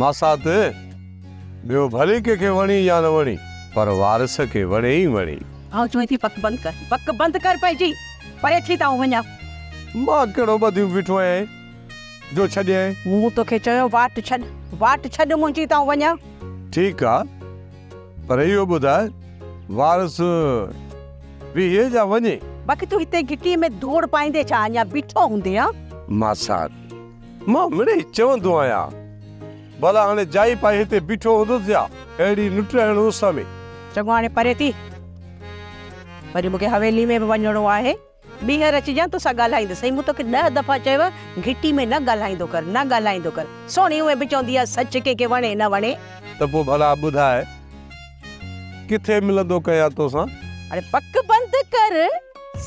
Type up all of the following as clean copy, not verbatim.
ماسات، ٻيو ڀلي ڪنهن کي وڻي يا نه وڻي، پر وارث کي وڻي ئي وڻي. آئون چوين ٿي بڪ بند ڪر، بڪ بند ڪر پنهنجي، پري ٿي ته آئون وڃان. مان ڪهڙو ٻڌيون بيٺو آهيان جو ڇڏيانء. مون توکي چيو واٽ ڇڏ، واٽ ڇڏ منهنجي ته آئون وڃان. ٺيڪ آ، پر اهو ٻڌاء وارث بيهي يا وڃي؟ باقي تون هتي گهٽيء ۾ ڌوڙ پائيندي ڇا اڃا بيٺو هوندين ها؟ ماسات، مان مڙئي چوندو آهيان، ڀلا هاڻي جائي پائي هتي بيٺو هوندس يا اهڙي نٽهڻ اس ۾. چڱو هاڻي پري ٿي، وري مون کي حويلي ۾ به وڃڻو آهي. ٻيهر اچجان توسان ڳالهائيندس. سائين مون توکي ڏهه دفعا چيو گهٽي ۾ نه ڳالهائيندو ڪر، نه ڳالهائيندو ڪر. سهڻي هونئن به چوندي آهي سچ ڪنهن کي وڻي نه وڻي. ته پوء ڀلا ٻڌاء ڪٿي ملندو ڪيان توسان؟ اڙي بڪ بند ڪر،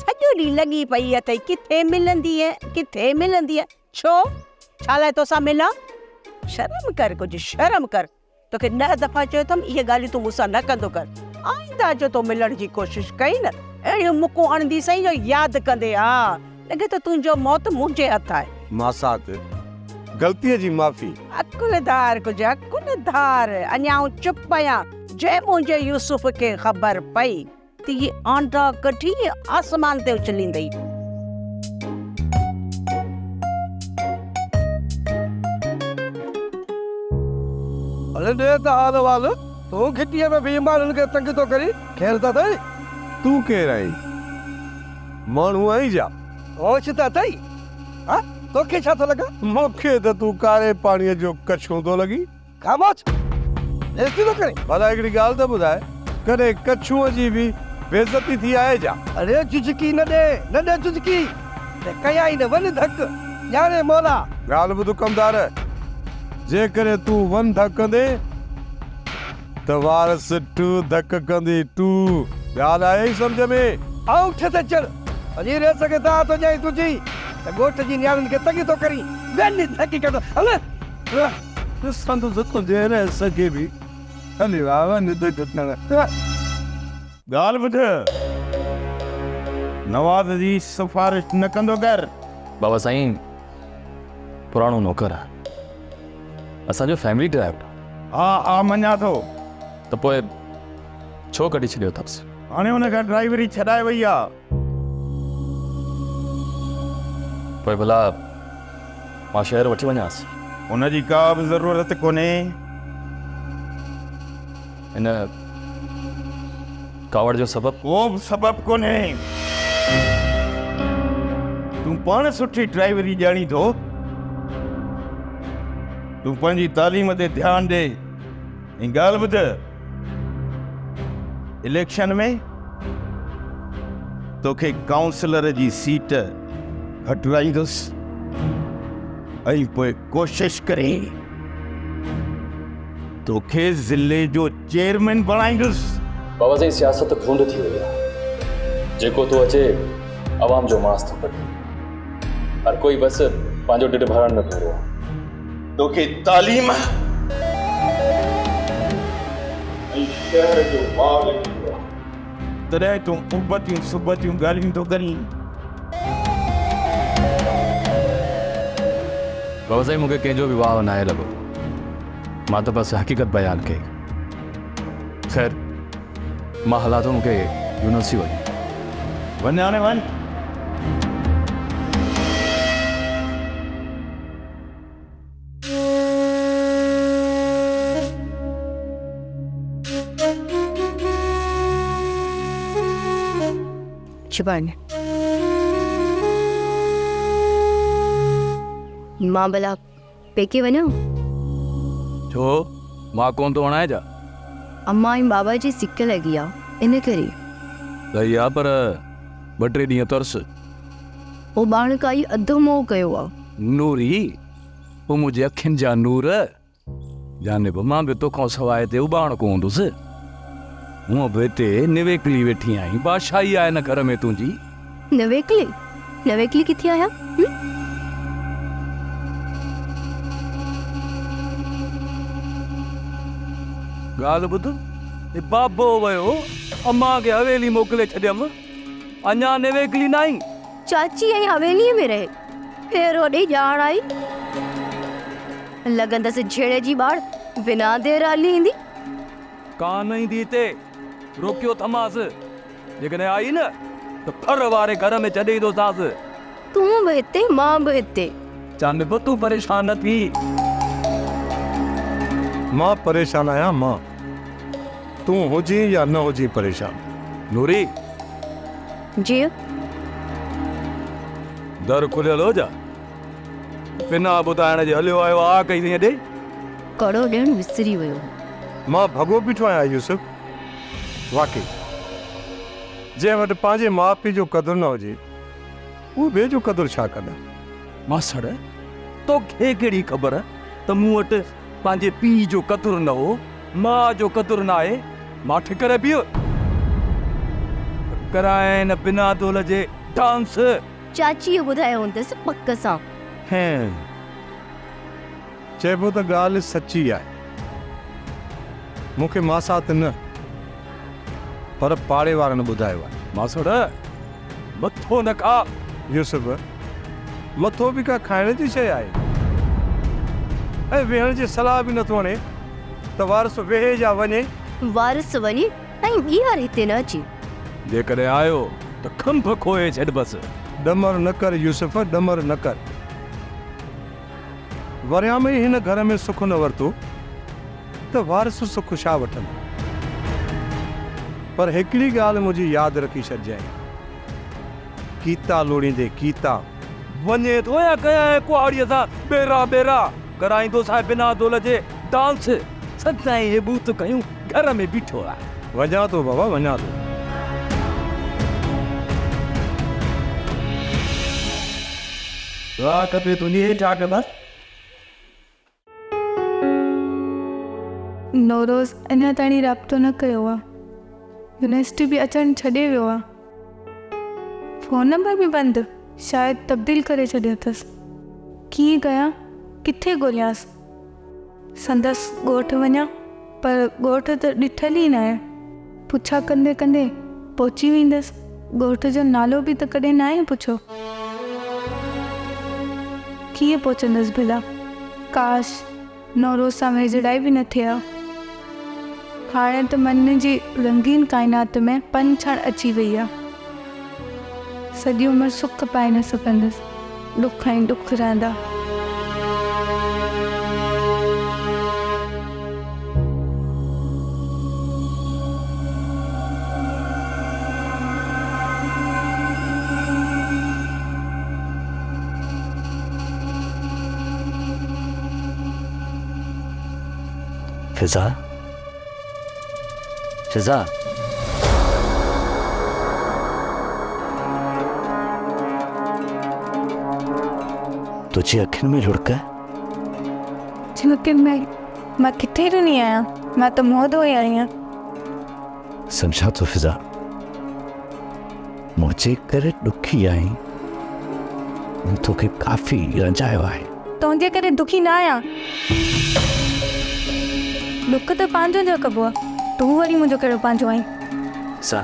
سڄو ڏينهن لڳي پئي اٿئي ڪٿي ملندينء، ڪٿي ملندينء. ڇو؟ ڇا لاء توسان ملان؟ شرم ڪر ڪجهه شرم ڪر. توکي ڏهه دفعا چيو اٿم اهي ڳالهيون تون مون سان نه ڪندو ڪر. آئنده جو تو ملڻ جي ڪوشش ڪئي نه اهڙيون مڪون هڻنديسئين جو ياد ڪندين. ها لڳي ٿو تنهنجو موت منهنجي هٿ آهي. ماسات، غلطيء جي معافي. عقل ڌار ڪجهه عقل ڌار. اڃا آئون چپ آهيان. جي منهنجي يوسف کي خبر پئي. ته اهي آنڊا ڪڍي آسمان تي اڇليندئي. اڙي ڏي ته حال احوال، تون گهٽيء ۾ بيهي ماڻهن کي تنگ ٿو ڪرين، خير ته اٿئي؟ تون ڪير آهين؟ ماڻهو آهين ڇا؟ هوش ته اٿئي؟ ها، توکي ڇا ٿو لڳان؟ مون کي ته تون ڪاري پاڻيء جو ڪڇون ٿو لڳين. خاموش! بيعزتي ٿو ڪرين؟ ڀلا هڪڙي ڳالهه ته ٻڌاء، ڪڏهن ڪڇونء جي به بيعزتي ٿي آهي ڇا؟ اڙي جهجهڪي نه ڏي، نه ڏي جهجهڪي، ته ڪيائين نه وڃ ڌڪ، ڄاڻي مولا. ڳالهه ٻڌ ڪمدار، جيڪڏهن تون ون ڌڪ ڪندين ته وارث ٽو ڌڪ ڪندي، ٽو. ڳالهه آئي سمجهه ۾؟ آئون اٺ تي چڙهه، وڃي ريس کي دانهن ٿو ڏيائين تنهنجي، ته ڳوٺ جي نياڻين کي تنگ ٿو ڪرين، وڃ ڌڪ ڪندو، هل. ڏسندس تنهنجي رئيس کي به هلي ويا وڃ ڌڪ ڪرڻ. ڳالهه ٻڌ، نواز جي سفارش نه ڪندو ڪر. بابا سائين پراڻو نوڪر آ اسان جو فيملي ڊرائيور. ها ها مڃان ٿو. ته پوء ڇو ڪڍي ڇڏيو اٿس؟ هاڻي ان کان ڊرائيوري ڇڏائي وئي آ. پوء ڀلا مان شهر وٺي وڃانس؟ ان جي ڪا به ضرورت ڪونهي. ان ڪاوڙ جو سبب؟ ڪو به سبب ڪونهي. تون پاڻ سٺي ڊرائيوري ڄاڻين ٿو. تون پنهنجي تعليم تي ڌيان ڏي ۽ ڳالهه ٻڌ. اليڪشن ۾ توکي ڪائونسلر جي سيٽ کٽرائيندس ۽ پوء ڪوشش ڪري توکي ضلعي جو چيئرمين بڻائيندس. بابا سائين سياست ڍونڍ ٿي وئي آهي جيڪو ٿو اچي عوام جو ماس ٿو ڪڍي هر ڪوئي بس پنهنجو ڍڍ ڀرڻ ۾ پورو آهي. توکي تعليم ۽ شهر جو واء لڳي ويو آهي تڏهن تون ابتيون سبتيون ڳالهيون ٿو ڪرين. بابا سائين مون کي ڪنهن جو به واء ناهي لڳو مان ته بس حقيقت بيان ڪئي. خير مان هلان ٿو مون کي يونيورسٽي وڃڻو. وڃ هاڻي وڃ. چبان. مان ڀلا پيڪي وڃان؟ ڇو؟ مان ڪونه ٿو هڻائين ڇا؟ امان ۽ بابا جي سڪ لڳي آ، ان ڪري. صحيح آ پر ٻه ٽي ڏينهن ترس. اٻاڻڪائي اڌ مئو ڪيو آ. نوري، او منهنجي اکين جا نور، جانب مان به توکان سواء هتي اٻاڻڪو هوندس. هونء به هتي نويڪلي ويٺي آهين، بادشاهي آهي هن گهر ۾ تنهنجي. نويڪلي؟ نويڪلي ڪٿي آهيان؟ هم؟ ڳالهه ٻڌ، هي بابو ويو، امان کي حويلي موڪلي ڇڏيم. اڃا نويڪلي ناهين؟ چاچي ۽ حويليء ۾ رهي، ڦيرو ڏئي ڄاڻ آئي. لڳندس جهيڙي جي ٻاڙ بنا دير هلي ايندي. ڪانه ايندي هتي، روڪيو اٿمانس. جيڪڏهن آئي نه ته ڦر واري گهر ۾ ڇڏي ايندوسانس. تون به هتي مان به هتي. جانب تون پريشان نه ٿي. مان پريشان آهيان مان. تون هجين يا نه هجين پريشان. نوري. جيء. در کليل هو جا. بنا ٻڌائڻ جي هليو آيو آ ڪئي اٿئي ڏي. ڪڙو ڏيڻ وسري ويو هو. مان ڀڳو بيٺو آهيان يوسف. واقعي جنهن وٽ پنهنجي ماء پيء جو قدر نه هجي اهو ٻئي جو قدر ڇا ڪندا. ماسڙ توکي ڪهڙي خبر ته مون وٽ پنهنجي پيء جو قدر نه هو، ماء جو قدر ناهي، ماٺ ڪري بيهه ته ڪرائين بنا دول جي ڊانس. چاچيء ٻڌايو هوندس پڪ سان. هين چئبو ته ڳالهه سچي آهي. مون کي ماسات نه پر پاڙي وارن ٻڌايو آهي. ماسڙ مٿو نه کاء. يوسف، مٿو به ڪا کائڻ جي شيء آهي؟ ۽ ويهڻ جي صلاح به نٿو هڻي ته وارث ويهي يا وڃي. وارث وڃي ۽ ٻيهر هتي نه اچي. جيڪڏهن آيو ته کنڀ کوهي ڇڏبس. ڏمر نه ڪر يوسف، ڏمر نه ڪر. وريام ئي هن گهر ۾ سک نه ورتو ته وارث سک ڇا وٺندو. پر هڪڙي ڳالهه منهنجي ياد رکي ڇڏجانء. ڪيتا لوڙيندي ڪيتا. وڃي ٿو يا ڪيائين ڪهاڙيء سان ٻيرا ٻيرا ڪرائيندوسانء بنا دول جي ڊانس. سدائين هي ٻوٿ کنيون گهر ۾ بيٺو آهي. وڃان ٿو بابا وڃان ٿو. دعا کپي تنهنجي هي ڇا ڪندس. نوروز اڃا تائين رابطو نه ڪيو آ. يونيورسٽي به اچڻ ڇڏي ويو آ. فون نمبر به بند، شايد تبديل ڪري ڇڏيو اٿس. ڪيئن ڪيان، ڪٿي ڳوليانس؟ سندس ڳوٺ وڃان، پر ڳوٺ ته ڏٺل ئي ناهي. پڇا ڪندي ڪندي پهچي ويندس. ڳوٺ جو نالو به ته ڪڏهن ناهي پڇيو. ڪيئن پهچندس ڀلا؟ ڪاش! نوروز سان ويجهڙائي به نه ٿئي ها. هاڻي ته من جي رنگين ڪائنات ۾ پن ڇڻ اچي وئي آ. سڄي عمر سک پائي نه سگهندس. ڏک ۽ ڏک رهندا. فضا فضا تنهنجي اکين ۾ لڙڪ؟ جن اکين ۾ مان ڪٿي رني آهيان، مان ته منهن ڌوئي آئي آهيان. سمجهان ٿو فضا، منهنجي ڪري ڏکي آهين، مون توکي ڪافي رنجايو آهي. تنهنجي ڪري دکي نه آهيان. ڏک ته پنهنجو جو ڪبو آهي، تون وري منهنجو ڪهڙو پنهنجو آهين. فضا،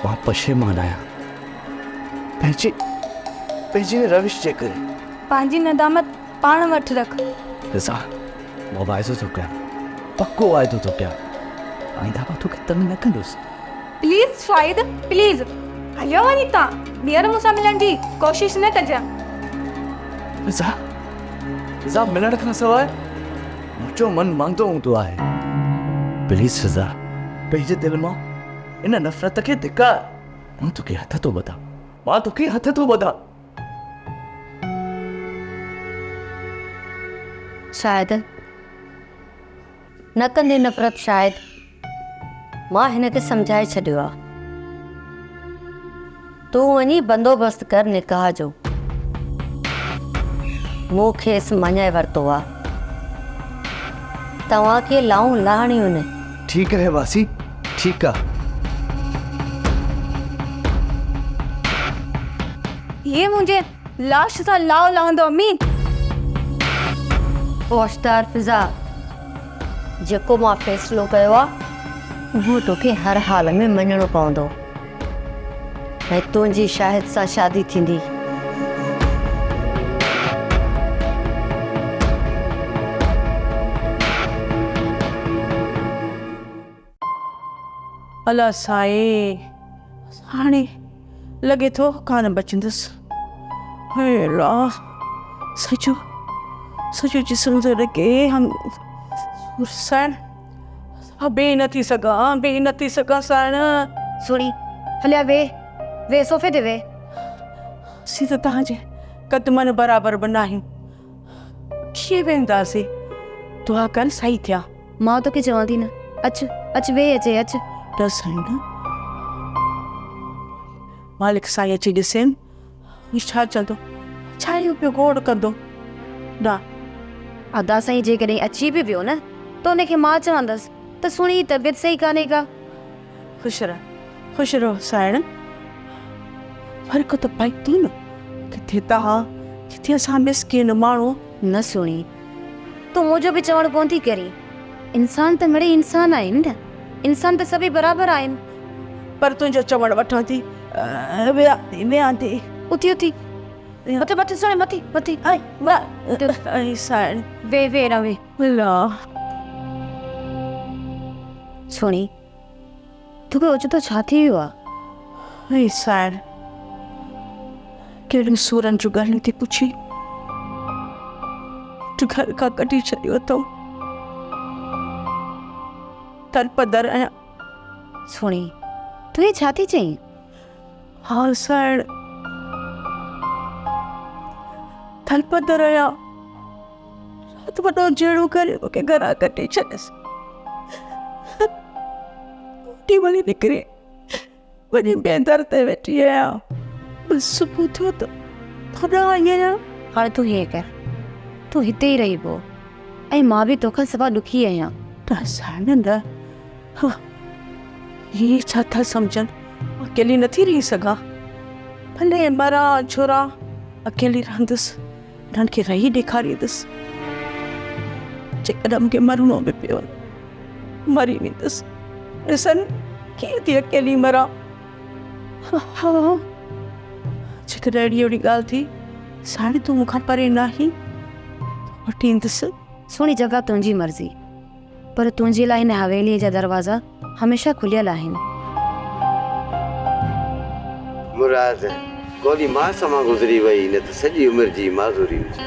مان پشيمان آهيان پنهنجي پنهنجي ان روش جي ڪري. پنهنجي ندامت پاڻ وٽ رک. فضا، مان واعدو ٿو ڪيان، پڪو واعدو ٿو ڪيان، آئنده مان توکي تنگ نه ڪندس. پليز شاهد پليز هليو وڃ هتان، ٻيهر مون سان ملڻ جي ڪوشش نه ڪجان. فضا، فضا ملڻ کان سواء منهنجو من ماندو هوندو آهي. پليز فضا، پنهنجي دل مان ان نفرت کي ڌڪار. مان توکي هٿ ٿو ٻڌان، مان توکي هٿ ٿو ٻڌان. شاهد، نه ڪندي نفرت شاهد، مان هن کي سمجهائي ڇڏيو آ. تون وڃي بندوبست ڪر نڪاح جو. مون کيس مڃائي ورتو آ. توهان کي لائون لاهڻيون آهن. ٺيڪ آهي ماسي، ٺيڪ آ. هيء منهنجي لاش سان لاء لهندو امي. هوشدار فضا، جيڪو مان فيصلو ڪيو آ، اهو توکي هر حال ۾ مڃڻو پوندو ۽ تنهنجي شاهد سان شادي ٿيندي. الا سائين هاڻي لڳي ٿو ڪانه بچندس. هي الله سڄو سڄو جسم ٿو لڳي هم سائڻ بيهي نه ٿي سگهان بيهي نه ٿي سگهان سائڻ. سهڻي هليا ويهه ويهه صوفي تي ويهه. اسين ته توهان جي قدمن برابر به ناهيون ڪيئن ويهنداسين دعا ڪر صحيح ٿيان. مان توکي چوان ٿي نه اچ اچ ويهه اچي اچ. نه سائين نه مالڪ سائين اچي ڏسين هي ڇا چوندو ڇا اهو پيو گوڙ ڪندو نه. ادا سائين جيڪڏهن اچي به ويو نه ته ان کي مان چوندس ته سهڻي جي طبيعت صحيح ڪانهي ڪا. خوش رهه خوش رهو سائڻ فرق ته پئي ٿو نه ڪٿي توهان ڪٿي اسان مسڪين ماڻهو. نه سهڻي تون منهنجو به چوڻ ڪونه ٿي ڪرين. انسان ته مڙئي انسان آهن نه. انسان ته سڀئي برابر آهن. پر تنهنجو چوڻ وٺان ٿي. ويهان ٿي ويهان ٿي. اٿي اٿي. مٿي مٿي سهڻي مٿي مٿي. ائي سائڻ. ويهه ويهه هيڏانهن ويهه. الا. سهڻي توکي اوچتو ڇا ٿي ويو آ؟ ائي سائڻ ڪهڙين سورن جون ڳالهيون ٿي پڇين. پٽ گهر کان ڪڍي ڇڏيو اٿئون. درپدر آهيان. سهڻي تون هي ڇا ٿي چئين؟ ها سائڻ درپدر آهيان. رات وڏو جهيڙو ڪري مون کي گهران ڪڍي ڇڏيس. اوڏي مهل ئي نڪري وڃي ٻئي در تي ويٺي آهيان. بس صبح ٿيو ته ٿڏان آئي آهيان. هاڻي تون هيئن ڪر، تون هتي ئي رهي پو ۽ مان به توکان سوا ڏکي آهيان. نه سائڻ نه، هي ڇا ٿا سمجهن، مان اڪيلي نٿي رهي سگهان. ڀلي مران ڇوران اڪيلي رهندس. انهن کي رهي ڏيکاريندس. جيڪڏهن مون کي مرڻو به پيو مري ويندس. ڏسن ڪيئن ٿي اڪيلي مران. ها جيڪڏهن اهڙي اهڙي ڳالهه ٿي ساڻي تون مون کان پري ناهين وٺي ايندس. سهڻي جڳهه تنهنجي مرضي پر تنهنجي لاء هن حويليء جا دروازا هميشه کليل آهن. مراد، گولي ماس مان گذري وئي نه ته سڄي عمر جي معذوري هجي.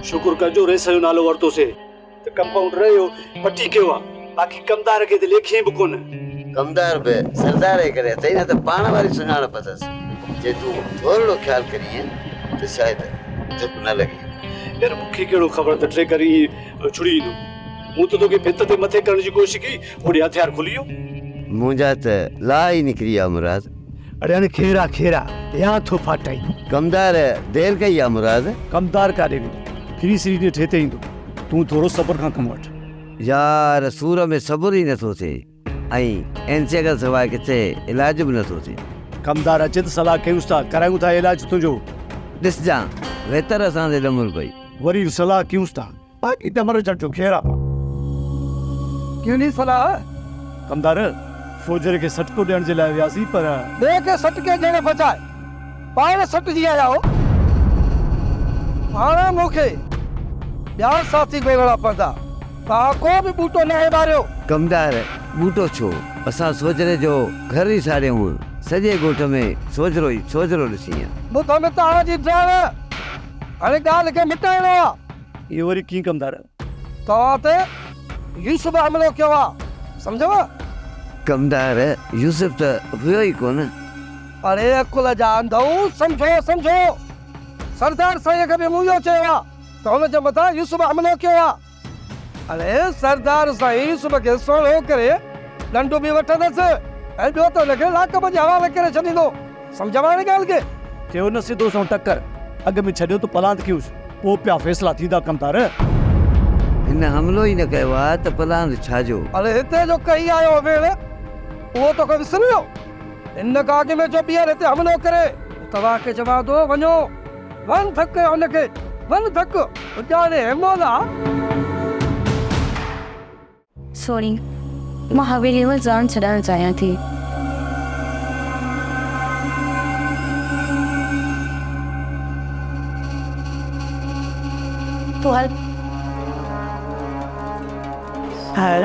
شڪر ڪر جو رئيس جو نالو ورتوسي ته ڪمپائونڊر اهو پٽي ڪيو آ، باقي ڪمدار کي ته ليکين به ڪونه. ڪمدار به سردار جي ڪري اٿئي نه ته پاڻ واري سڃاڻپ اٿس. جي تون ٿورڙو خيال ڪرين ته شايد ڌڪ نه لڳي. يار مون کي ڪهڙو خبر ته ٽريڪر ائين ڇڙي ايندو. مون ته توکي ڀت تي مٿي ڪرڻ جي ڪوشش ڪئي، هوڏي هٿيار کلي ويو. منهنجا ته لاهه ئي نڪري ويا مراد. اڙي هاڻي خير آ خير آ، يا ٿو ڦاٽائين. ڪمدار دير ڪئي آ مراد. ڪمدار ڪاڏي ويندو، ڦري سري نيٺ هتي ايندو. تون ٿورو صبر کان ڪم وٺ. يار سور ۾ صبر ئي نٿو ٿئي ۽ اينسيء کان سواء ڪٿي علاج به نٿو ٿئي. ڪمدار اچي ته صلاح ڪيونس ٿا، ڪرايون ٿا علاج تنهنجو. ڏسجان، ويتر اسان تي ڏمر پئي. وري به صلاح ڪيونس ٿا. باقي ته مرجڻ جو خير آ. ڪهڙي صلاح؟ ڪمدار، سوجهري کي سٽڪو ڏيڻ جي لاء وياسين پر. ٻئي کي سٽڪي ڏيڻ بجاء پاڻ سٽجي آيا آهيو. هاڻ مون کي ٻيا ساٿي ڳولڻا پوندا. توهان ڪو به ٻوٽو ناهي ٻاريو. ڪمدار، ٻوٽو ڇو؟ اسان سوجهري جو گهر ئي ساڙيون. سڄي ڳوٺ ۾ سوجهرو ئي سوجهرو ڏسين. ٻڌم توهان جي ڊاڙ. هاڻي ڳالهه کي مٽائڻو آ. اهو وري ڪيئن ڪمدار؟ توهان تي يوسف حملو ڪيو آ، سمجهيو؟ ڪمدار، يوسف ته هيو ئي ڪونه. اڙي عقل جا انڌؤ، سمجهو سمجهو! سردار سائينء کي به مون اهو چيو آ ته هن جي مٿان يوسف حملو ڪيو آ. اڙي سردار سائين يوسف کي سهڻو ڪري ڏنڊ به وٺندس ۽ ٻيو ته هن کي لاڪب جي حوالي ڪري ڇڏيندو. سمجهه ۾ آئي ڳالهه کي؟ ٿيو نه سڌو سنئون ٽڪر، اڳ ۾ ڇڏيو ته پلاند ڪيوس، پوء پيا فيصلا ٿيندا ڪمدار. هن حملو ئي نه ڪيو آ ته پلاند ڇا جو؟ اڙي هتي جو ڪهي آيو هو ويڙ، اهو توکي وسري ويو؟ هن کان اڳ ۾ جو ٻيهر هتي حملو ڪري. توهان کي چوان ٿو وڃو، ون ڌڪ ڪيو هن کي، ون ڌڪ، ڄاڻي مولا. سهڻي، مان حويليء مان جان ڇڏائڻ چاهيان ٿي. تون هل. هل.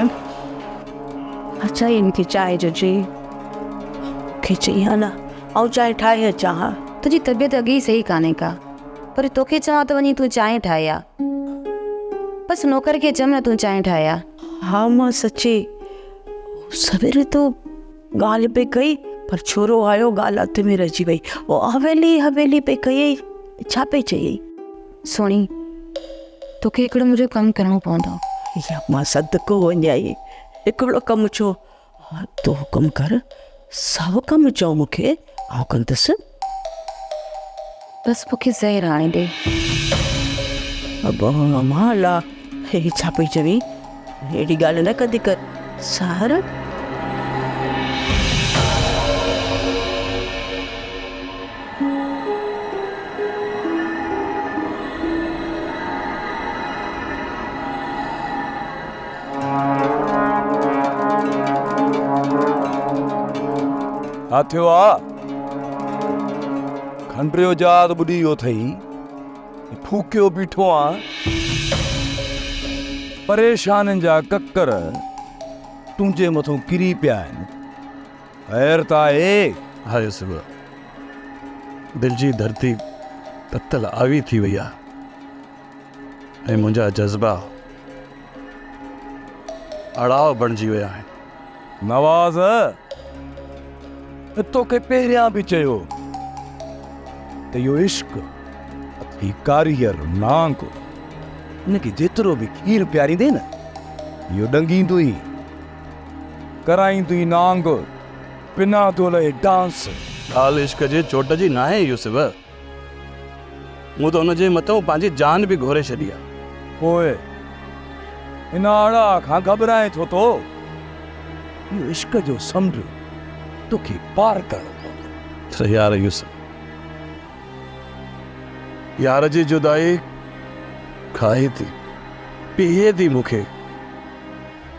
اچ هن کي چانهه جو چئي. مون کي چئي ها نه، آئون چانهه ٺاهي اچان ها. تنهنجي طبيعت اڳي ئي صحيح ڪانهي ڪا. پر توکي چوان ته وڃي تون چانهه ٺاهي آ. بس نوڪر کي چيم نه تون چانهه ٺاهي آ. ها مان سچي سويري تو ڳالهه پئي ڪئي پر ڇورو آيو ڳالهه اڌ ۾ رهجي وئي. او حويلي حويلي پئي ڪيئي ڇا پئي چيئي؟ سهڻي توکي هڪڙو منهنجو ڪم ڪرڻو پوندو. يا مان صدقو وڃائي هڪڙو ڪم ڇو تون حڪم ڪر، سڀ ڪم چئو مون کي، آئون ڪندس. بس مون کي زهر آڻي ڏي. ابا مالا، هي ڇا پئي چوين؟ اهڙي ڳالهه نه ڪندي ڪر. زهر؟ ڇا ٿيو آ؟ کنڊ جو جهاز ٻڏي ويو اٿئي ۽ ڦوڪيو بيٺو آن. پريشانين جا ڪڪر تنهنجي مٿون ڪري پيا آهن. خير ته آهي؟ ها يوسف، دل جي ڌرتي تتل آوي ٿي وئي آ. ۽ منهنجا جذبا اڙاء بڻجي ويا آهن. نواز، توکي پهريان به چيو ته اهو عشق اٿئي ڪاريهر نانگ، ان کي جيترو به کير پياريندين نه اهو ڏنگيندو ئي، ڪرائيندو ئي نانگ بنا دول جي ڊانس. ڳالهه عشق جي چوٽ جي ناهي يوسف. مون ته ان جي مٿئون پنهنجي جان به گهوري ڇڏي آ. پوء ان آڙاهه کان گهٻرائين ڇو ٿو؟ اهو عشق جو سمنڊ توکي پار ڪرڻو پوندو. ته يار يوسف! يار جي جدائي کائي ٿي، پيهي ٿي مون کي.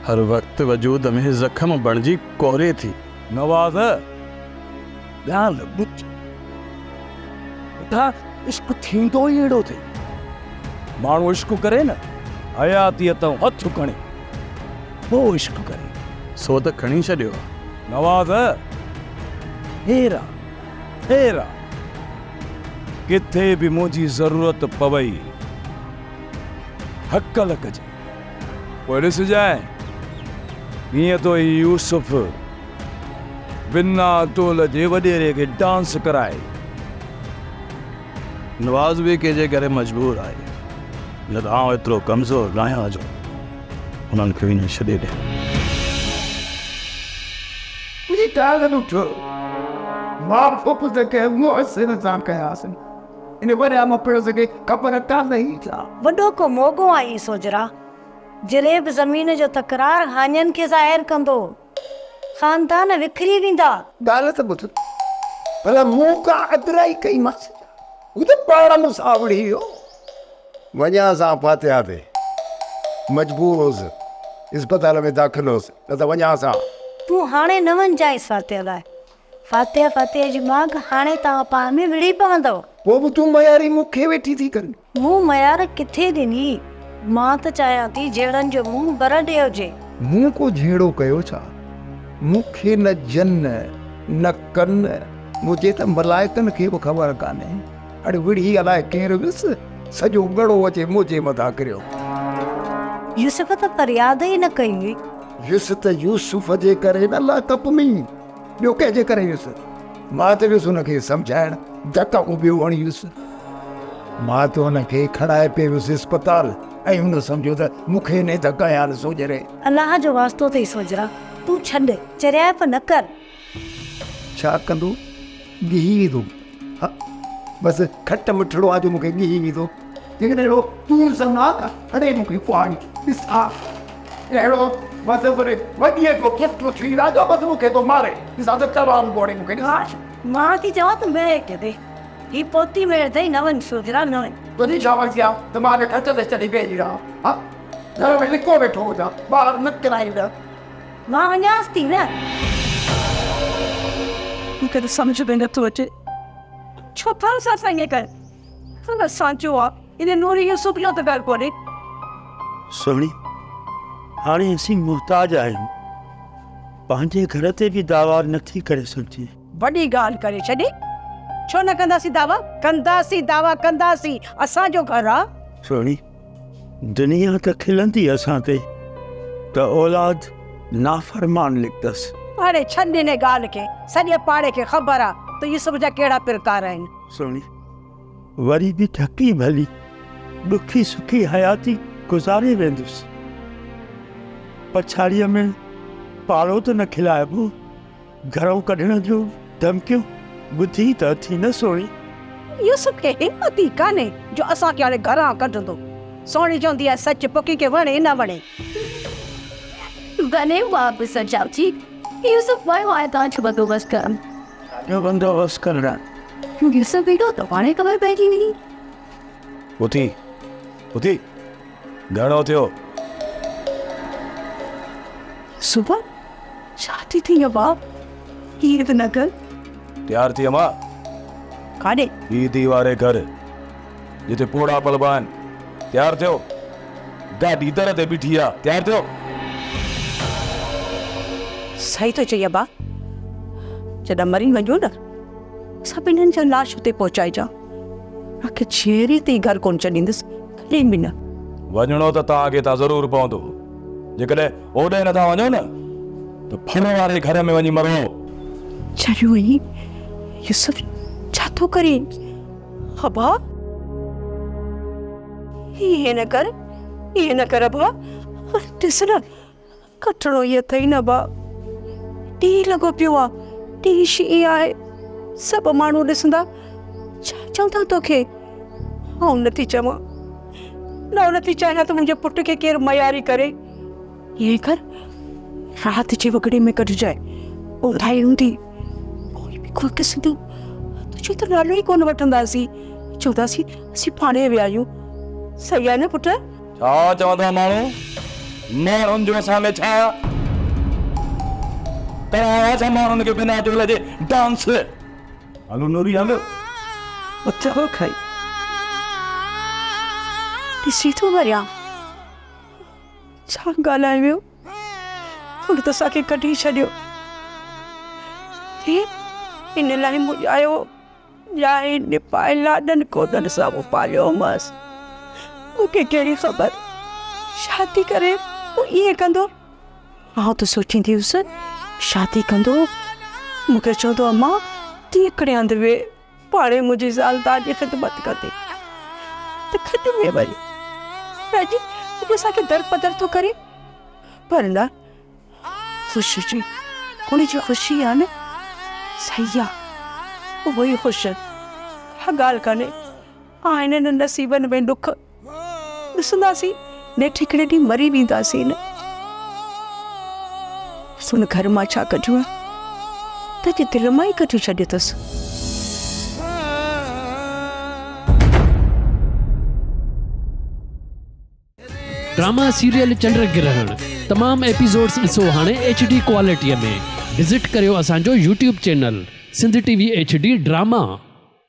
هر وقت وجود ۾ زخم بڻجي ڪوري ٿي. نواز! ڳالهه ٻڌ. ٻڌاء عشق ٿيندو ئي اهڙو اٿئي. ماڻهو عشق ڪري نه حياتيء تان هٿ کڻي پوء عشق ڪري. سو ته کڻي ڇڏيو آ. نواز! خير آ، خير آ. ڪٿي به منهنجي ضرورت پوئي هڪل ڪجانء. پوء ڏسجانء ڪيئن ٿو هي يوسف بنا تول جي وڏيري کي ڊانس ڪرائي. نواز به ڪنهن جي ڪري مجبور آهي، نه ته آئون ايترو ڪمزور ناهيان جو انهن کي وڃي ڇڏي ڏيان. منهنجي ڳالهه ٻڌ، مان ڦڦ ته ڪنهن محسن سان ڪياسين، ان وريام پڻس کي خبر ڪانه هئي ڇا؟ وڏو ڪو موڳو آهين سوجهرا، جريب زمين جو تڪرار هاڃن کي ظاهر ڪندو. خاندان وکري ويندا. ڳالهه ته ٻڌ، ڀلا مون ڪا اڳرائي ڪئي مانس ڇا؟ هو ته پاڻ مون سان وڙهي ويو. وڃان سان فاتحه تي. مجبور هوس، اسپتال ۾ داخل هوس، نه ته وڃان سان. تون هاڻي نه وڃجانء فاتحه لاء. فاتحه فاتحه جي ماڳ هاڻي توهان پاڻ ۾ وڙهي پوندؤ. پوء به تون مياري مون کي ويٺي ٿي ڪرين. مون ميار ڪٿي ڏني؟ مان ته چاهيان ٿي جهيڙن جو منهن بر ڏي هجي. مون ڪو جهيڙو ڪيو ڇا؟ مون کي نه جن نه ڪن، منهنجي ته ملائڪن کي به خبر ڪانهي. اڙي وڙهي الائي ڪير ويس، سڄو ڳڙو اچي منهنجي مٿان ڪريو. يوسف ته فرياد ئي نه ڪئي هئي. ويس ته يوسف جي ڪري نه لاڪپ ۾، ٻيو ڪنهن جي ڪري ويس؟ مان ته ويس هن کي سمجهائڻ، ڌڪ ڪو ٻيو هڻي ويس. مان ته هن کي کڻائي پئي ويس اسپتال ۽ هن سمجهيو ته مون کي انهي ڌڪ هنيا آهن سوجهري. الله جو واسطو اٿئي سوجهرا، تون ڇڏ، چريائپ نه ڪر. ڇا ڪندو؟ ڳهي ويندو. ها بس کٽ مٺڙو آ جو مون کي ڳهي ويندو. جيڪڏهن اهڙو تون سڱ آ ته هڻي مون کي ڪهاڙي. ڏس ها اهڙو بس وري وڏيء جو پٽ ٿي راجا بس مون کي ٿو ماري. ڏسان ته تلوار ٻوڙي مون کي ڏس. مان ٿي چوان ته ميڙ ڪري هي پوتي ميڙ اٿئي نه وڃ سوجهرا نه وڃ. تنهنجي ڇا مرضي آ ته مان اڳي کٽ تي چڙهي ويهي رهان. ها گهر ۾ لڪو ويٺو هجان ٻاهر نه ڪرائيندس. مان وڃانس ٿي نه. مون کي ته سمجهه ۾ نٿو اچي ڇو ٿا اسان سان ائين ڪن. پر اسان جو آ ان نوري يوسف جو ته گهر ڪونهي. سهڻي هاڻي اسين محتاج آهيون. پنهنجي گهر تي به دعويٰ نٿي ڪري سگهجي. وڏي ڳالهه ڪري ڇڏي. ڇو نه ڪنداسين دعويٰ؟ ڪنداسين دعويٰ ڪنداسين. اسان جو گهر آ. سهڻي دنيا ته کلندي اسان تي ته اولاد نافرمان نڪتس. هاڻي ڇڏ ان ڳالهه کي، سڄي پاڙي کي خبر آ ته يوسف جا ڪهڙا پرڪار آهن. سهڻي، وري به ڍڪي ڀلي ڏکي سکي حياتي گذاري ويندس. پڇاڙيء ۾ پاڙو ته نه کلائبو. گهرئون ڪڍڻ جون ڌمڪيون ٻڌي ته اٿي نه سهڻي. يوسف کي همت ئي ڪانهي جو اسان کي هاڻي گهران ڪڍندو. سهڻي چوندي آهي سچ پوکي کي وڻي نه وڻي. وڃي واپس چاچي، يوسف ويو آهي تان جو بندوبست ڪرڻ. ڇا جو بندوبست ڪرڻ؟ يوسف ايندو ته پاڻهي خبر پئجي ويندي. اٿي اٿي گهڻو ٿيو. يوسف ڇا ٿي ٿئين ابا؟ ائين ته نه ڪر. تيار ٿي امان. ڪاڏي؟ عيدي واري گهر، جتي پوڙها پلبا آهن. تيار ٿيو. گاڏي در تي بيٺي آ. تيار ٿيو. صحيح ٿو چئين ابا. جڏهن مري وڃون نه، سڀني جا لاش اتي پهچائجان. مان کي جيئري تائين گهر ڪونه ڇڏيندس، ڪڏهن به نه. وڃڻو ته توهان کي هتان ضرور پوندو. جيڪڏهن اوڏانهن نه ٿا وڃو نه ته ڦر واري گهر ۾ وڃي مرو. چريو آهين يوسف، ڇا ٿو ڪرين؟ ابا ائين نه ڪر، ائين نه ڪر ابا. ڏس نه ڪٽڻو ئي اٿئي نه ابا. ڏينهن لڳو پيو آ، ڏينهن شينهن آهي، سڀ ماڻهو ڏسندا، ڇا چوندا توکي؟ آئون نٿي چوان، نه آئون نٿي چاهيان ته منهنجي پٽ کي ڪير مياري ڪري. ائين ڪر، رات جي وڳڙي ۾ ڪڍجانء، اونداهي هوندي، ڪوئي به ڪونه ڏسندو، تنهنجو ته نالو ئي ڪونه وٺنداسين، چونداسين اسين پاڻهي ويا آهيون. صحيح آهي نه پٽ؟ ڇا چوندا ماڻهو؟ ماڻهن جو اسان ۾ ڇا؟ ڪرايان ڇا ماڻهن کي بنا ڍول جي ڊانس؟ هلو نوري هل. اٿو کائي. ڏسي ٿو وريان. ڇا ڳالهائي ويو؟ هن ته اسان کي ڪڍي ڇڏيو. هي ان لاء مون ڄايو. ڄائي نپائي لاڏن ڪوڏن سان مون پاليو هومانس. مون کي ڪهڙي خبر شادي ڪري پوء ائين ڪندو. آئون ته سوچيندي هيس شادي ڪندو مون کي چوندو امان تون هڪڙي هنڌ ويهه پاڻهي منهنجي زال توهان جي خدمت ڪندي ته کڏ ۾ وڃ. پر اڄ اڄ اسان کي درپدر ٿو ڪري. پر نه خوش هجي هن جي خوشي آ نه صحيح آ اهو ئي خوش ڪا ڳالهه ڪانهي آ هنن نصيبن ۾ ڏک ڏسنداسين نيٺ هڪڙي ڏينهن مري وينداسين نه هن گهر مان ڇا ڪڍيو آ تنهنجي دل مان ئي ڪڍي ڇڏيو اٿس. ڊراما سيريل چنڊ گرهڻ تمام ايپيسوڊز ڏسو هاڻي ايڇ ڊي ڪوالٽي ۾ وزٽ ڪريو اسان جو YouTube channel Sindh T V H D drama.